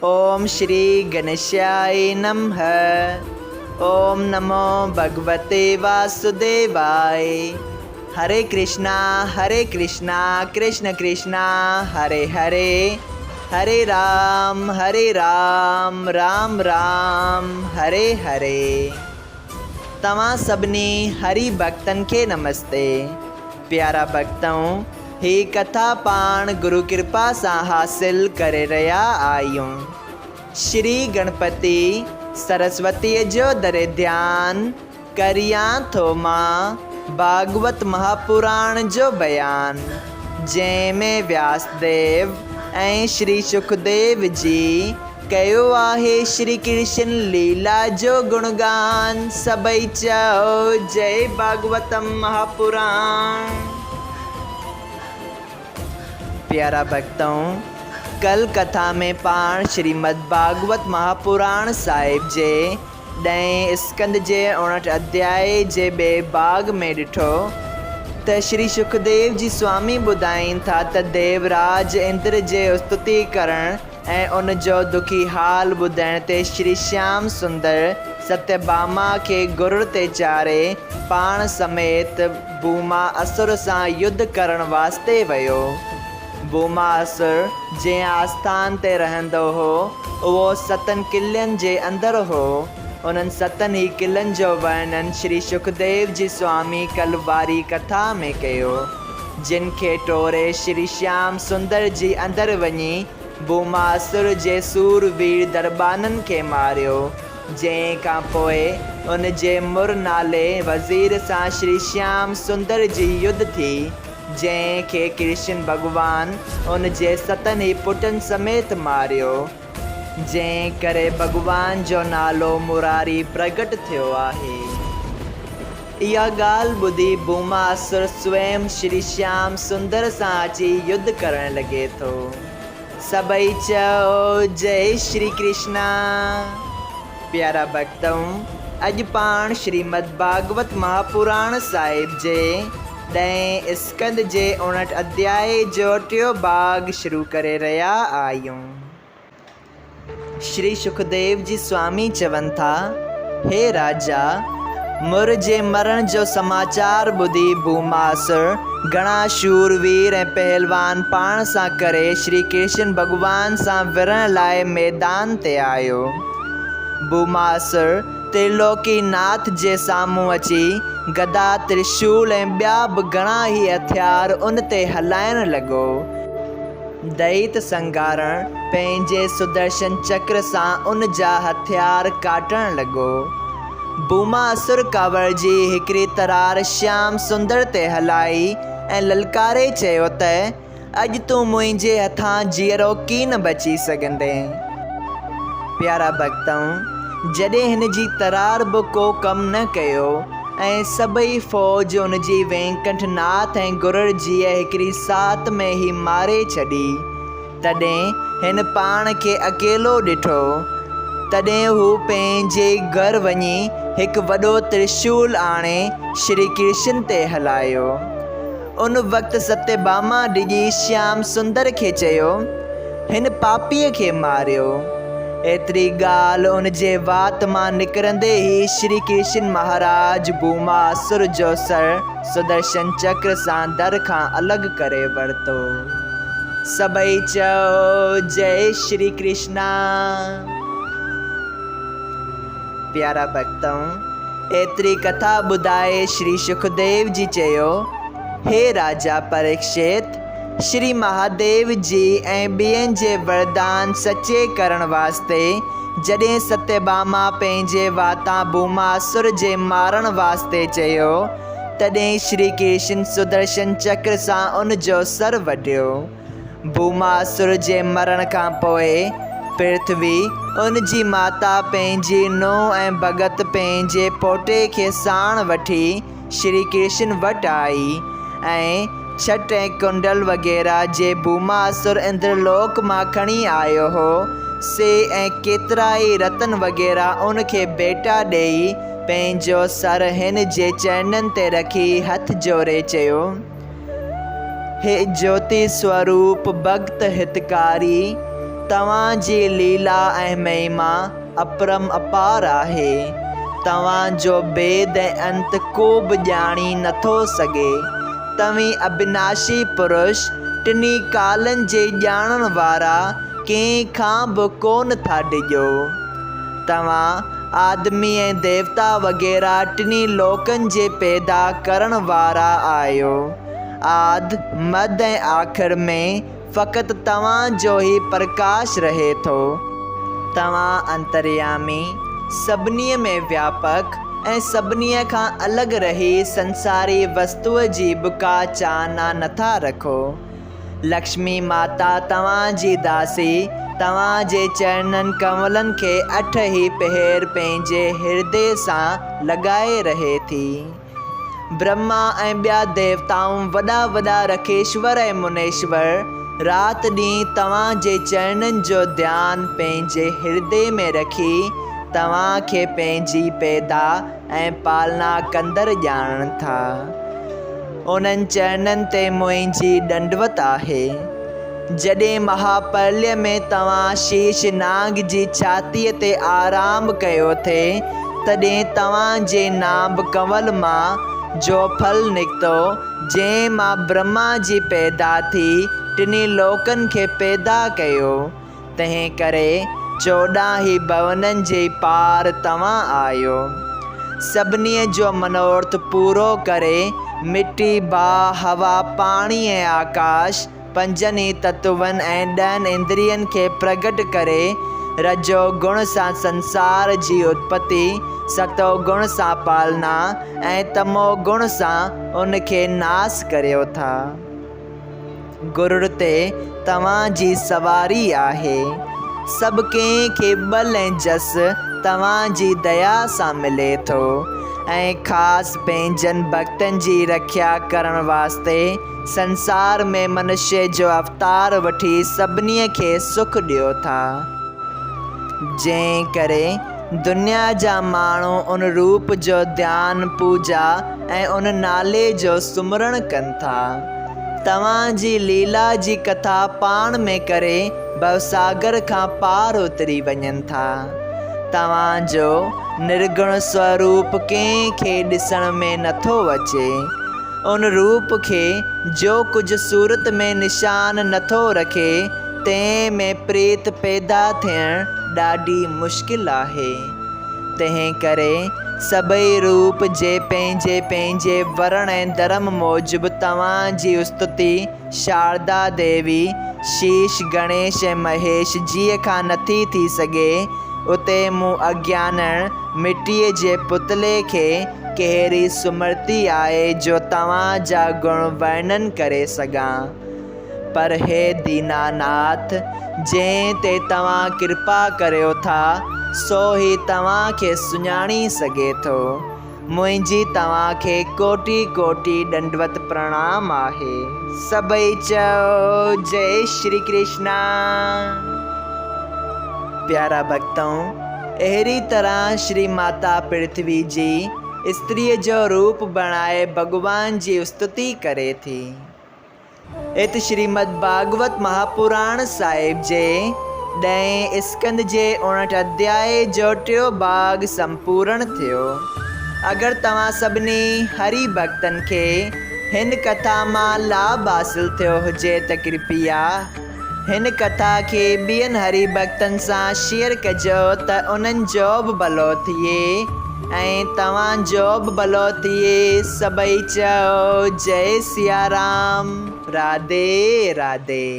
اوم شري گنشيائي نمه اوم نمو ڀڳوتي واسوديوائي هري ڪرشنا هري ڪرشنا ڪرشن ڪرشنا هري هري هري رام هري رام رام رام هري هري. توهان سڀني هري ڀڳتن کي نمستي. پيارا ڀڳتؤ! هي ڪٿا پاڻ گرو ڪرپا سان حاصل ڪري رهيا آهيون. شري گڻپتي سرسوتيء جو دري ڌيان ڪريان ٿو مان ڀاڳوت مهاپراڻ جو بيان، جنهن ۾ وياس ديو ۽ شري شڪديو جي ڪيو آهي شري ڪرشن ليلا جو گڻگان، سڀئي چئو جئي ڀاڳوتم مهاپراڻ. پيارا ڀڳتؤ! ڪل ڪٿا ۾ پاڻ شريمد ڀاڳوت مهاپراڻ صاحب جي ڏهين اسڪنڌ جي 59 اڌيائي جي ٻئي ڀاڳ ۾ ڏٺو ته شري شڪديو جي سوامي ٻڌائين ٿا ته ديوراج اندر جي استتي ڪرڻ ۽ ان جو دکي حال ٻڌڻ تي شري شيام سندر ستيڀاما کي گرڙ تي چاڙهي پاڻ سميت ڀوما اسر سان يڌ ڪرڻ واسطي ويو. ڀوما اسر جنهن آسٿان تي رهندو هو، اهو ستن قلعن جي اندر هو. انهن ستن ئي قلعن جو ورڻن شري شڪديو جي سوامي ڪل واري ڪٿا ۾ ڪيو. جن کي ٽوري شري شيام سندر جي اندر وڃي ڀوماسر جي سور وير درٻانن کي ماريو، جنهن کان پوء ان جي مر نالي وزير سان شري شيام سندر جي يڌ ٿي، جنهن کي ڪرشن ڀڳوان ان جي ستن ئي پٽن سميت ماريو. جنهن ڪري ڀڳوان جو نالو مراري پرگٽ ٿيو آهي. اها ڳالهه ٻڌي ڀوما اسر سويم شري شيام سندر سان اچي يڌ ڪرڻ لڳي ٿو. سڀئي چئو جئي شري ڪرشنا. پيارا ڀڳتؤ! اڄ پاڻ شريمد ڀاڳوت مهاپراڻ صاحب جي ڏهين اسڪنڌ جي 59 اڌيائي جو ٽيون ڀاڳ شروع ڪري رهيا آهيون. شري شڪديو جي سوامي چون ٿا، هي راجا! مر جي مرڻ جو سماچار ٻڌي ڀوماسر گهڻا شور وير ۽ پهلوان پاڻ سان ڪري شري ڪرشن ڀڳوان سان وڙهڻ لاء ميدان تي آيو. ڀوماسر ترلوڪي ناٿ جي سامهون اچي گدا، ترشول ۽ ٻيا به گهڻا ئي هٿيار ان تي هلائڻ لڳو. دئيت سنگهارڻ پنهنجي سدرشن چڪر سان ان جا هٿيار ڪاٽڻ لڳو. ڀوما اسر ڪاوڙجي هڪڙي ترار شيام سندر تي هلائي ۽ للڪاري چيو ته، اڄ تون منهنجي هٿان جيئرو ڪين بچي سگهندين. پيارا ڀڳتؤ! جڏهن هن جي ترار به ڪو ڪم نه ڪيو ۽ سڀئي فوج ان جي وينڪنٺ ناٿ ۽ گرڙ جيء هڪڙي ساعت ۾ ئي ماري ڇڏي، تڏهن هن پاڻ کي اڪيلو ڏٺو. تڏهن هو پنهنجي گهر وڃي هڪ وڏو ترشول آڻي شري ڪرشن تي هلايو. ان وقت ستيڀاما ڊڄي شيام سندر کي چيو، هن پاپيء کي ماريو. ايتري ڳالهه ان جي وات مان نڪرندي ئي شري ڪرشن مهاراج ڀوما اسر جو سر سدرشن چڪر سان در کان الڳ ڪري ورتو. سڀئي چئو جئي شري ڪرشنا. پيارا ڀڳتؤ! ايتري ڪٿا ٻڌائي شري شڪديو جي چيو، هي راجا پريڪشت! شري مهاديو جي ۽ ٻين جي وردان سچي ڪرڻ واسطي جڏهن ستيڀاما پنهنجي واتان ڀوماسر جي مارڻ واسطي چيو، تڏهن شري ڪرشن سدرشن چڪر سان ان جو سر وڍيو. ڀوماسر جي مرڻ کان پوء پرٿوي، ان جي ماتا پنهنجي نونهن ۽ ڀڳت پنهنجي پوٽي کي ساڻ وٺي شري ڪرشن وٽ آئي ۽ ڇٽ ۽ ڪنڊل وغيره جي ڀوماسر اندرلوڪ مان کڻي آيو هو، سي ۽ ڪيترائي رتن وغيره ان کي ڀيٽا ڏيئي پنهنجو سر هن جي چرنن تي رکي هٿ جوڙي چيو. هي جوتي سوروپ ڀڳت هتڪاري، توهان جي ليلا ۽ مهما اپرم اپار آهي. توهان جو ڀيد ۽ انت ڪو به ڄاڻي نٿو سگهي. توهين ابناشي پرش، ٽنهي ڪالن جي ڄاڻڻ وارا، ڪنهن کان به ڪونه ٿا ڊڄو. توهان آدمي ۽ ديوتا وغيره ٽنهي لوڪن جي پيدا ڪرڻ وارا آهيو. آد، مد ۽ آخر ۾ فقط توهان جو ئي پرڪاش رهي ٿو. توهان انتريامي، سڀنيء ۾ وياپڪ ۽ سڀنيء کان الڳ رهي سنساري وستوء جي به ڪا چاهنا نٿا رکو. لڪشمي ماتا توهان جي داسي، توهان جي چرنن ڪنولن کي اٺ ئي پهر پنهنجي هردي سان لڳائي رهي ٿي. برهما ۽ ٻيا ديوتائون وڏا وڏا رکيشور ۽ منيشور رات ڏينهن توهان جي چرنن جو ڌيان پنهنجي هردي ۾ رکي توهان کي پنهنجي پيدا ۽ پالنا ڪندڙ ڄاڻن ٿا. انهن چرنن تي منهنجي ڏنڊوت آهي. جڏهن مهاپرليه ۾ توهان شيش نانگ جي ڇاتيء تي آرام ڪيو ٿي، تڏهن توهان جي نانڀ ڪنول مان جو ڦل نڪتو، جنهن مان برهما جي پيدا ٿي ٽنهي لوڪن کي پيدا ڪيو. تنهن ڪري 14 ئي ڀونن جي پار توهان آهيو. سڀني جو منورٿ پورو ڪري مٽي، باهه، هوا، پاڻي ۽ آڪاش، پنجن ئي تتون ۽ ڏهن اندرين کي پرگٽ ڪري رجو گڻ سان سنسار جي اتپتي، ستو گڻ سان پالنا ۽ تمو گڻ سان ان کي ناس ڪريو ٿا. گرڙ تي توهان جي سواري آهي. سڀ ڪنهن کي ٻل ۽ جس توهان جي ديا سان ملي ٿو ۽ خاص پنهنجن ڀڳتن جي رکيا ڪرڻ واسطي سنسار ۾ منشي جو اوتار وٺي سڀني کي سک ڏيو ٿا. جنهن ڪري دنيا جا ماڻهو ان روپ جو ڌيان، پوڄا ۽ ان نالي جو سمرڻ ڪن ٿا. توهان جي ليلا جي ڪٿا پاڻ ۾ ڪري ڀوساگر کان پار اتري وڃن ٿا. توهان جو نرگڻ سوروپ ڪنهن کي ڏسڻ ۾ نٿو اچي. ان روپ کي جو ڪجهه صورت ۾ نشان نٿو رکي، تنهن ۾ پريت پيدا ٿيڻ ڏاڍي مشڪل آهي. تنهن ڪري سڀئي روپ جي پنهنجي پنهنجي ورڻ ۽ ڌرم موجب توهان جي استتي شاردا ديوي، شيش گڻيش ۽ مهيش جيء کان نٿي ٿي سگهي، اتي مون اگيانڻ مٽيء جي پتلي کي ڪهڙي سمرتي آهي جو توهان جا گڻ ورڻن ڪري سگهان. پر هي ديناناٿ! جنهن تي توهان ڪرپا ڪريو ٿا، سو ئي توهان کي سڃاڻي سگهي ٿو. منهنجي توهان کي ڪوٽي ڪوٽي ڏنڊوت پرڻام آهي. سڀئي چئو، جئي شري ڪرشنا. پيارا ڀڳتؤ! اهڙي طرح شري ماتا پرٿوي جي استريء جو روپ بڻائي ڀڳوان جي استتي ڪري ٿي. ات شريمد ڀاڳوت مهاپراڻ صاحب جي ڏهين اسڪنڌ جي 59 اڌيائي جو ٽيو ڀاڳ سمپورڻ ٿيو. اگر توهان سڀني هري ڀڳتن کي هن ڪٿا مان لاڀ حاصل ٿيو هجي ته ڪرپيا هن ڪٿا کي ٻين هري ڀڳتن سان شيئر ڪجو ته انهن جو به ڀلو ٿئي. ۽ توهان جو به ڀلو ٿئي سڀئي چئو جئي سيارام راڌي راڌي.